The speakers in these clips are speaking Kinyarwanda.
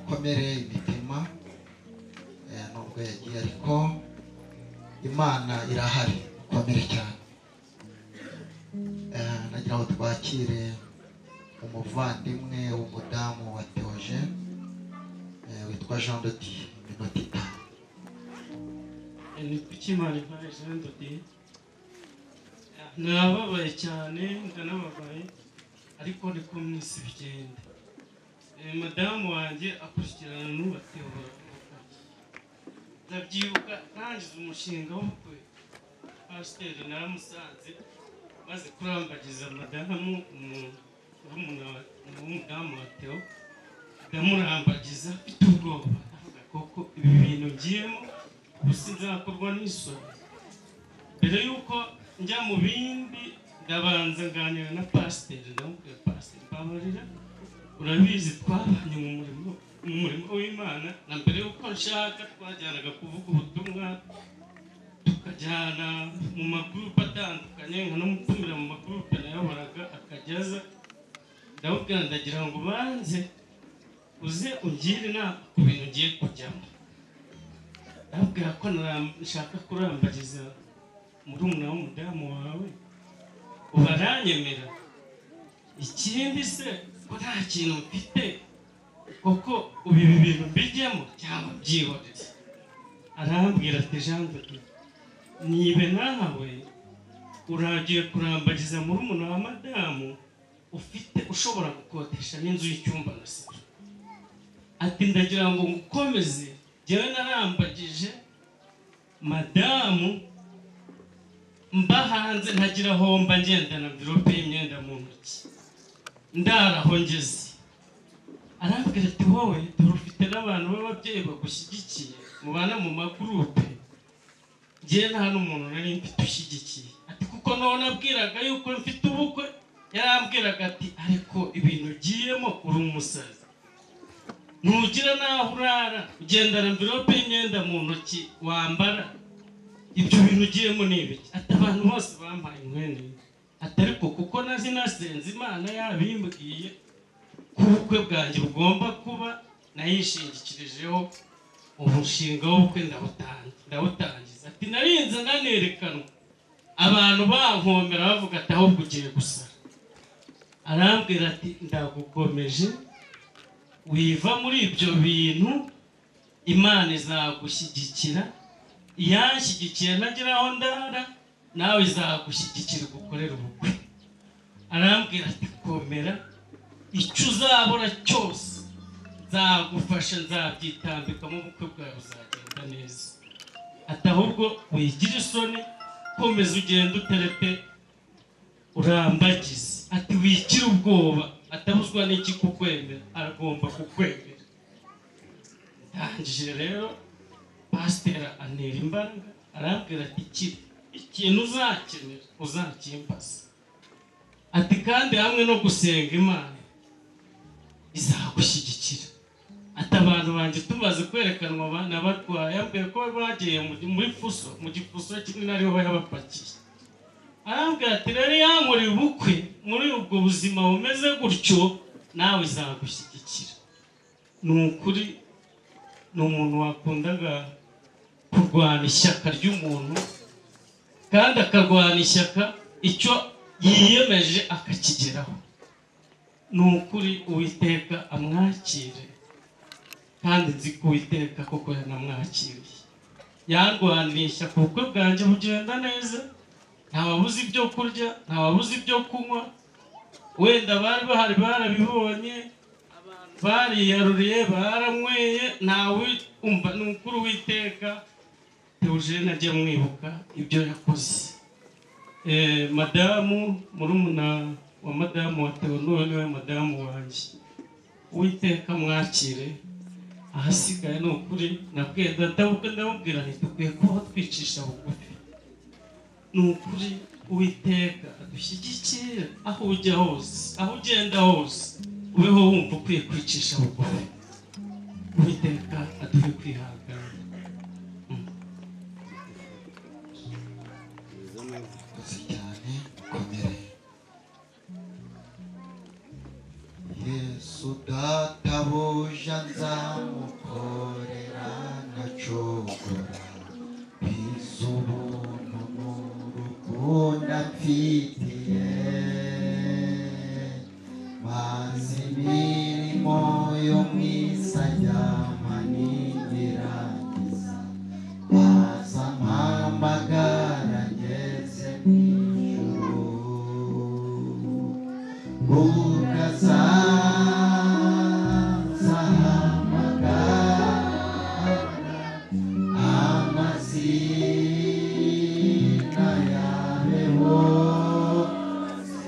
Mukomere imitima, nubwo yagiye ariko Imana irahari, mukomere cyane. Nagira ngo twakire umuvandimwe w'umudamu wa Theogene witwa Jean de Dieu, iminota 5. Ni Tukimana Jean de Dieu. Nababaye cyane, ndanababaye, ariko niko mu isi bigenda. Madamu wanjye akurikirana n'ubateyobora. Ndabyibuka ntangiza umushinga w'ubukwe, pasiteri naramusanze maze kurambagiza madamu w'umudamu wa Theo, ndamurambagiza mfite ubwoba, ndavuga koko ibi bintu ngiyemo ubu sinzakorwa n'isoni. Mbere y'uko njya mu bindi ndabanza nganira na pasiteri, ndamubwira pasiteri mbabarira, urabizi twabanye mu murimo w'Imana, na mbere y'uko nshaka twajyanaga kuvuga ubutumwa, tukajyana mu magurupe atandukanye, nkanamutumira mu magurupe nayoboraga akajyaza. Ndamubwira ndagira ngo ubanze uze ungire inama ku bintu ngiye kujyamo. Ndamubwira ko nshaka kurambariza murumuna w'umudamu wawe, ubaranyemera. Ikindi se ko nta kintu mfite koko ubu ibi bintu mbijyemo cyangwa byihorere? Arambwira ati Jean de Dieu, nibe nawe uragiye kurambagiza murumuna wa madamu ufite ushobora gukodesha n'inzu y'icyumba na salo. Ati ndagira ngo ngukomeze, jyewe narambagije madamu mba hanze ntagira aho mba, ngendana mvirope y'imyenda mu ntoki, ndaraho ngeze. Arambwira ati wowe dore ufite n'abantu b'ababyeyi bagushyigikiye mubana mu magurupe, njye nta n'umuntu nari mfite ushyigikiye. Ati kuko none abwiraga yuko mfite ubukwe, yarambwiraga ati ariko ibintu ugiyemo uri umusazi, ntugira n'aho urara, ugendana mvirope y'imyenda mu ntoki wambara, ibyo bintu ugiyemo ni ibiki? Ati abantu bose bampaye inkwene. Ati ariko kuko nazi nasenze Imana yabimbwiye ko ubukwe bwanjye bugomba kuba, nayishingikirijeho umushinga w'ubukwe ndawutangiza. Ati narinze nanerekanwa abantu bankomera bavuga ati ahubwo ugiye gusara. Arambwira ati ndagukomeje, wiva muri ibyo bintu, Imana izagushyigikira, yanshyigikiye ntagira aho ndara, nawe izagushyigikira gukorera ubukwe. Arambwira ati komera, icyo uzabura cyose nzagufasha, nzabyitambikamo, ubukwe bwawe buzagenda neza. Ati ahubwo wigira isoni, komeza ugende uterete urambagize. Ati wikire ubwoba, atabuzwa n'iki kukwemera, aragomba kukwemera. Ndangije rero pasiteri antera imbaraga, arambwira ati ikintu uzakenera uzakimbaza. Ati kandi hamwe no gusenga Imana izagushyigikira. Ati abantu banjye tumaze kwerekanwa n'abatwaye, yambwiye ko bagiye muri fuso, mu gifuso kimwe nariho yabapakiye. Arambwira ati rero yankoreye ubukwe muri ubwo buzima bumeze gutyo, nawe izagushyigikira. Ni ukuri ni umuntu wakundaga kurwana ishyaka ry'umuntu, kandi akarwana ishyaka icyo yiyemeje akakigeraho. Ni ukuri Uwiteka amwakire, kandi nzi ko Uwiteka koko yanamwakiriye. Yarwaniye ishyaka, ubukwe bwanjye bugenda neza, ntawabuze ibyo kurya, ntawabuze ibyo kunywa, wenda bari bahari barabibonye, bariyaruriye, baranyweye, ntawe umva. Ni ukuri Uwiteka Theogene ajya mwibuka ibyo yakoze. Madamu murumuna wa madamu wa Theo niwe madamu wanjye, Uwiteka mwakire. Ahasigaye ni ukuri nabwiye data ubukwe, ndamubwira nti dukwiye kuba twicisha bugufi. Ni ukuri Uwiteka adushyigikire aho ujya hose, aho ugenda hose, ubeho wumva ukwiye kwicisha bugufi. Uwiteka aduhe kwihangana. Cyane mukomere. Yesu databuja nzamu mfitiye mazi imirimo yo mu isi ajyama ninyirangiza aza mpamagara ngeze mu ijuru ukazaza hamagara amazina yawe bose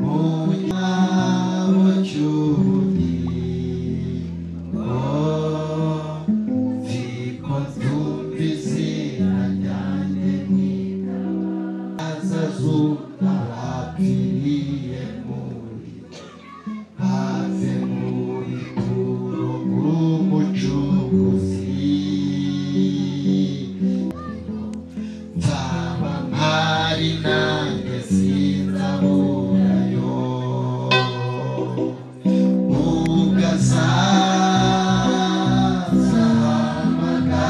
mu gitabo cy'ubugingo nziko nzumva izina ryanjye azazuka bapfiriye muri have mu bituro bw'umucunguzi nzaba mpari nanjye sinzaburayo ugazaza hamagara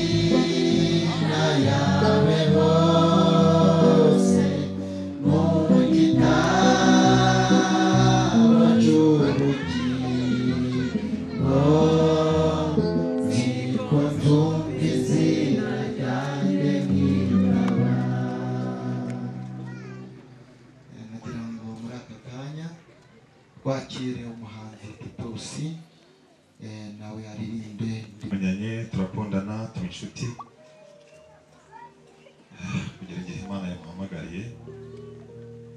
amazina yawe bose mu gitabo cy'ubugingo nziko nzumva izina ryanjye nkitaba. Nagira ngo muri aka kanya twakire umuhanzi Titosi, nawe aririmbe. Tumenyanye, turakundana, tuba inshuti kugera igihe Imana yamuhamagariye.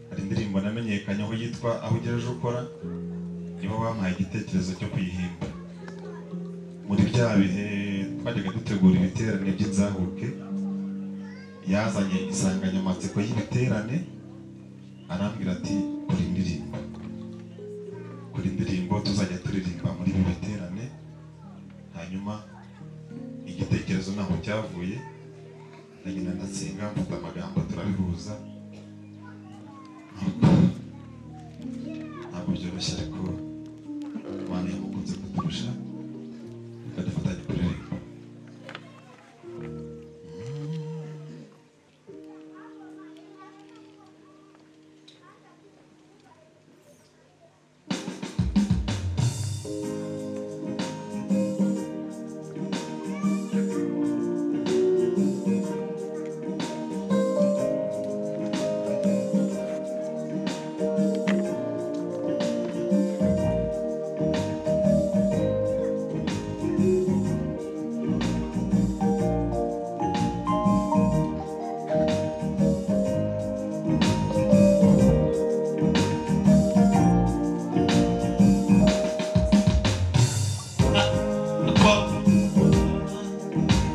Hari indirimbo namenyekanyeho yitwa Aho Ugejeje Ukora, nibo bampaye igitekerezo cyo kuyihimba. Muri bya bihe twajyaga dutegura ibiterane by'inzahuke, yazanye insanganyamatsiko y'ibiterane arambwira ati kora indirimbo, kora indirimbo tuzajya turirimba muri ibi biterane. Hanyuma igitekerezo naho cyavuye, ndagenda ndasenga mfata amagambo turabihuza. Ntabwo byoroshye ariko Imana yamukunze kuturusha, ikadufatanya kuririmba.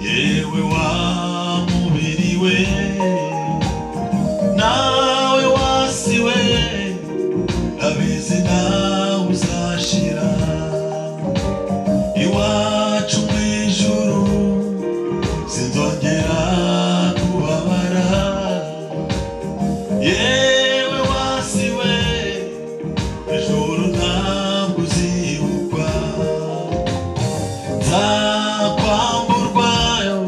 Yewe wa mubiri we nawe wasiwe ndabizi nawe uzashira iwacu mu ijuru sinzongera kubabara. Yewe wasiwe ijuru ntabwo uzibukwa, nzakwamburwayo.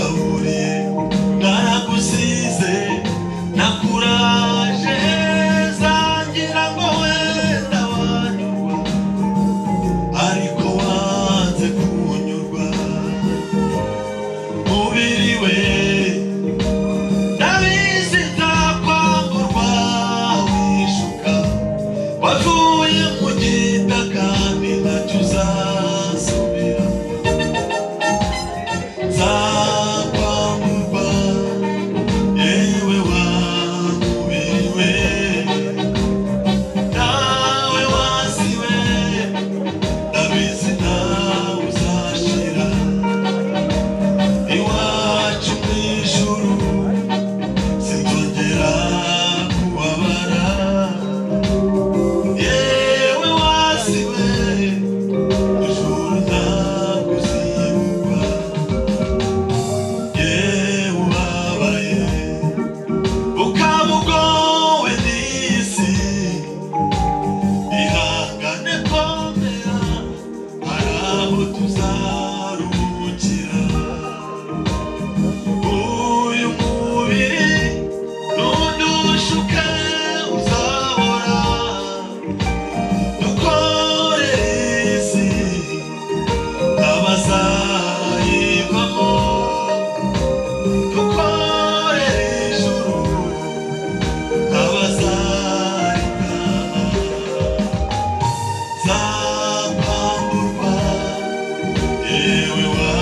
Narakugaburiye, naragusize, nakuraje zangira ngo wenda wanyurwa, ariko wanze kunyurwa. Mubiri we ndabizi nzakwamburwa, wishuka wavuye mu gitaka ni ntacyo uzasubira. Nzakwamburwa yewe wa mubiri we, nawe wasiwe ndabizi nawe uzashira. Iwacu mu ijuru sinzongera kubabara, yewe wasiwe ijuru ntabwo uzibukwa. Yewe ubabaye ukaba ugowe n'isi, ihangane komera hari aho tuzaruhukira. Uyu mubiri nundushuke uzahora, dukorere isi abazayivamo, dukorere ijuru abazaritaha. Nzakwamburwa yewe wa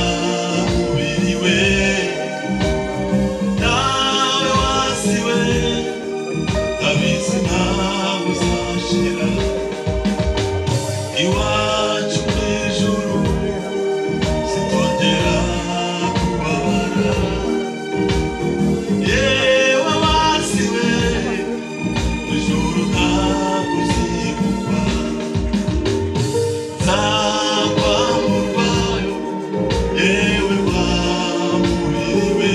mubiri we, nawe wasiwe ndabizi nawe uzashira. Iwacu mu ijuru sinzongera kubabara, yewe wasiwe ijuru ntabwo uzibukwa. Nzakwamburwa yewe wa mubiri we,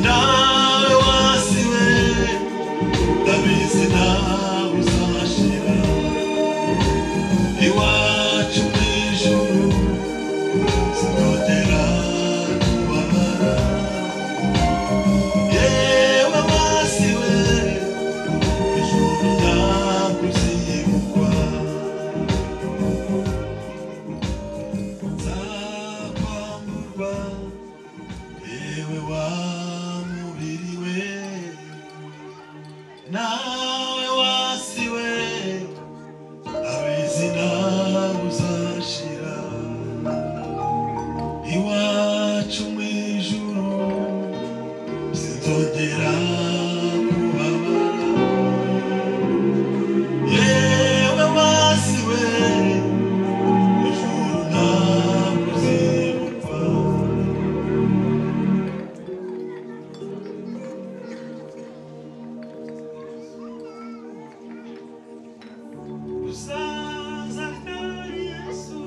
nawe wasiwe ndabizi nawe uzashira. Iwacu mu ijuru sinzongera kubabara, yewe wasiwe ijuru ntabwo uzibukwa. Nzakwamburwa yewe wa mubiri we, nawe wasiwe ndabizi nawe uzashira. Iwacu mu ijuru sinzongera kubabara, yewe wasiwe ijuru ntabwo uzibukwa. Uzaza ryari Yesu?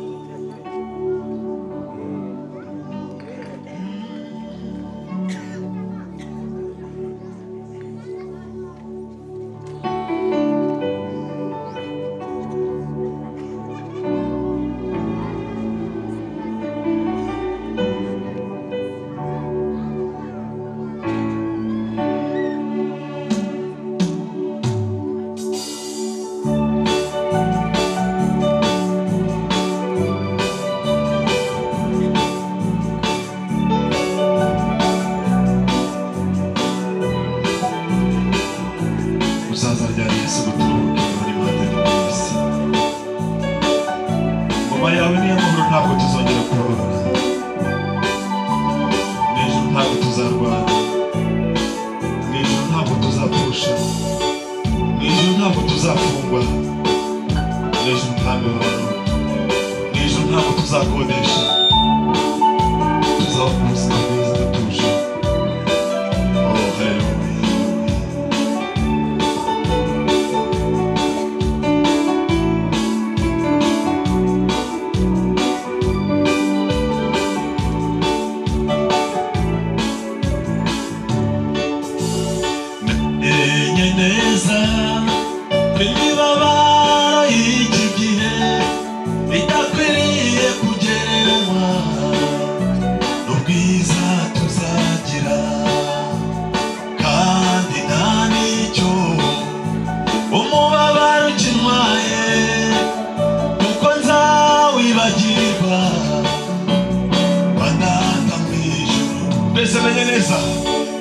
Twese menye neza,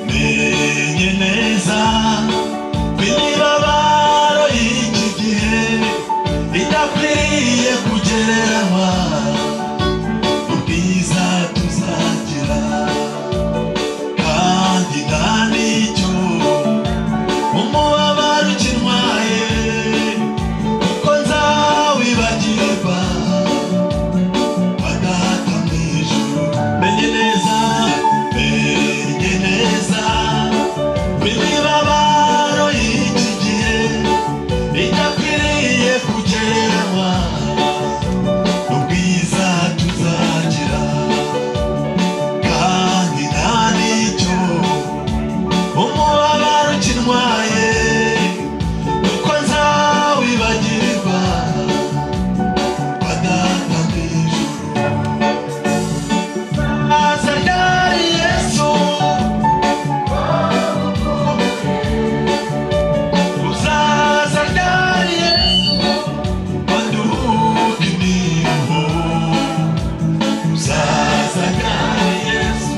menye neza imibabaro y'iki gihe idakwiriye kugereranywa ubwiza tuzagira, kandi nta n'icyo umubabaro ukintwaye, kuko nzawibagirwa kwa Data mu ijuru. Menye neza, menye neza imibabaro y'iki gihe idakwiriye kugereranywa ubwiza tuzagira, kandi nta n'icyo umubabaro ukintwaye, kuko nzawibagirwa kwa Data mu ijuru. Aza ryari Yesu, uzaza ryari Yesu, wanduhuke imiruho. Uzaza ryari Yesu,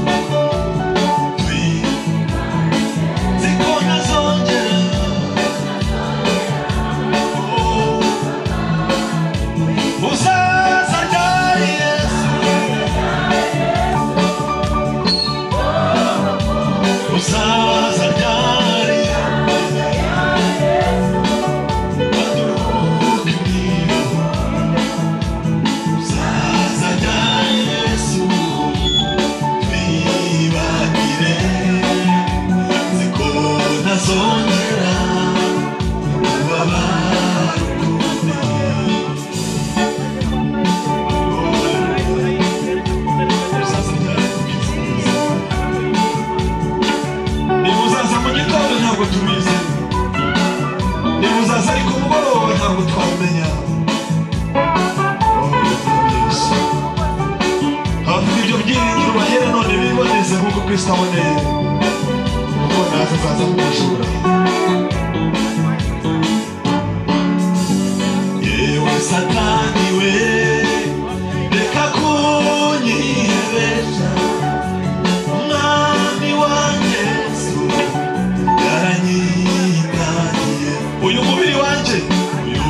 nzi ko ntazongera. Uzaza ryari Yesu, uzaza ryari, wanduhuke imiruho. Uzaza ryari Yesu, twibagire, nzi ko ntazongera kubabara ukundi. Uzaza ryari Mukiza? Niba uzaza mu gitondo ntabwo tubizi, niba uzaza ariko mugoroba ntabwo twamenya. Yesu, abafite ibyo byiringiro bahere none biboneze nk'uko Kristo aboneye, kuko naza azaza kumujura. Yewe Satani we, reka kunyihebesha, umwami wanjye Yesu yaranyitangiye. Uyu mubiri wanjye, uyu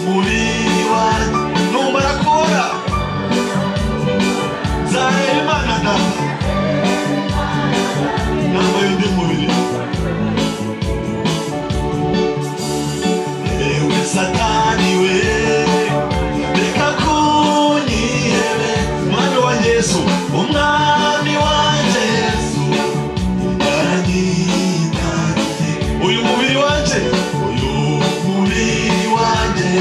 mubiri wanjye numara kubora nzareba Imana Data nambaye undi mubiri. Yewe Satani we, reka kunyihebe, umwami wanjye Yesu, umwami wanjye Yesu yaranyitangiye. Uyu mubiri wanjye, uyu mubiri wanjye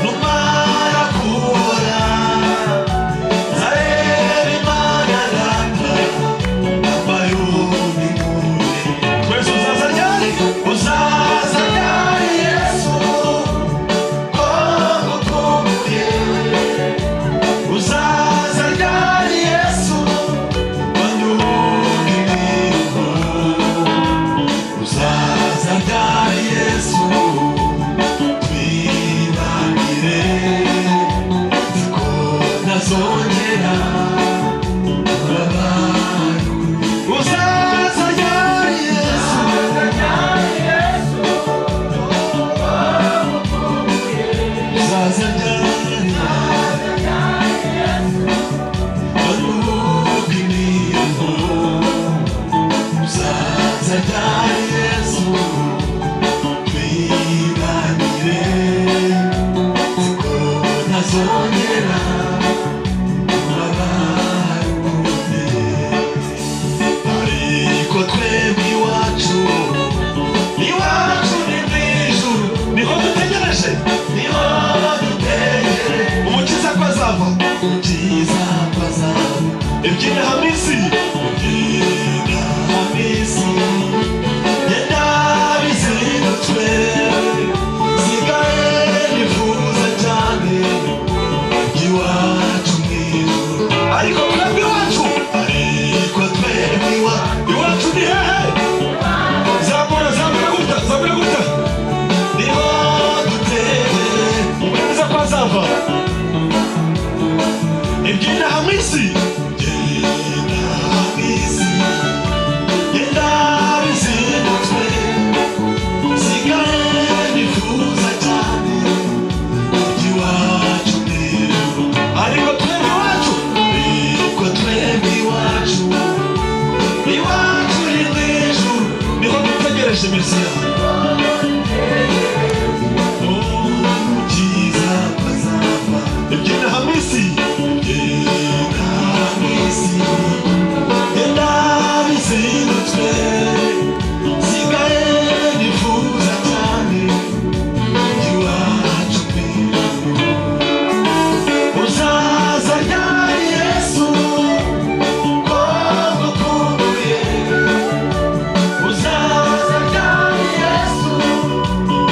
numara kubora nzareba Imana Data nambaye undi mubiri. Twese uzaza ryari, uzaza ryari Yesu, ko ngukumbuye. Uzaza ryari Yesu, wanduhuke imiruho. Uzaza ryari Yesu, twibagire, nzi ko ntazongera kubabara. Uzaza ryari Yesu, uzaza ryari, wanduhuke imiruho. Uzaza ryari Yesu, twibagire, nzi ko ntazongera kubabara ukundi. Ariko twebwe iwacu, iwacu ni mu ijuru, niho dutegereje, niho dutegereje umukiza ko azava, umukiza ko azava. Iby'inaha mu isi, iby'inaha mu isi genda bizinutswe, sigaye nifuza cyane iwacu mu ijuru. Ariko twebwe iwacu, ariko twebwe iwacu ni hehe? Zamura, zamura gutya, zamura gutya, niho dutegereje umukiza ko azava. Iby'inaha mu isi, iby'inaha mu isi Mesiya. Umukiza azava. Iby'inaha mu isi, iby'inaha mu isi, genda bizinutswe, nsigaye nifuza cyane iwacu mu ijuru. Uzaza ryari Yesu, ko ngukumbuye? Uzaza ryari Yesu,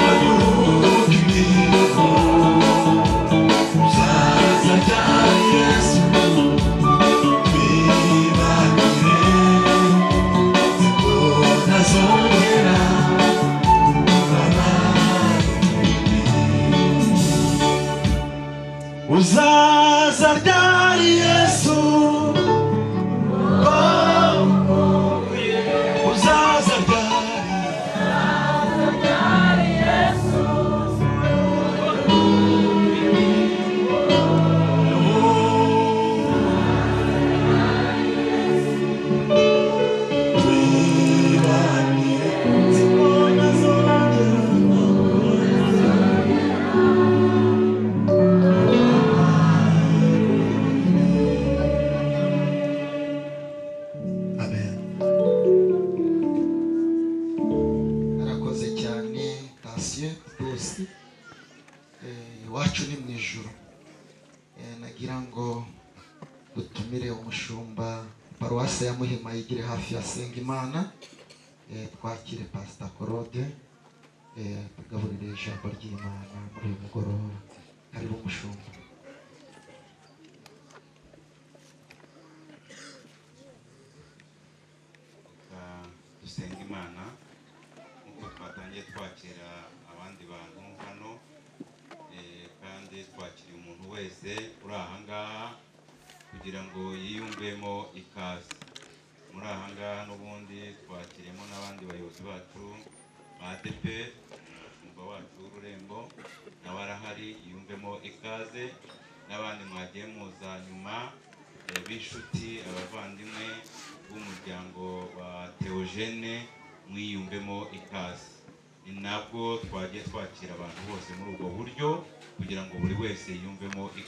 waduhuke imihigo? Uzaza ryari Yesu, twibanire, nzi ko ntazongera kubabara. Uzaza ryari Yesu, ko uzaza ryari? Twibanire, nzi ko ntazongera. Amen. Arakoze cyane Tasiye rwose. Iwacu ni mu ijuru. Nagira ngo dutumire umushumba paruwasi ya Muhima yigire hafi ya Sengimana. Twakire Pastor Claude, tugaburire ijambo ry'Imana muri uyu mugoroba. Karibu umushumba. Reka dusenga Imana nk'uko twatangiye twakira abandi bantu hano, kandi twakiriye umuntu wese uri aha ngaha kugira ngo yiyumvemo ikaze muri aha ngaha. N'ubundi twakiriyemo n'abandi bayobozi bacu ba ADEPR, umushumba wacu w'ururembo nawe arahari, yiyumvemo ikaze, n'abandi mwagiye muza nyuma, b'inshuti, abavandimwe b'umuryango wa Theogene, mwiyumvemo ikaze. Ni nabwo twagiye twakira abantu bose muri ubwo buryo kugira ngo buri wese yiyumvemo ikaze.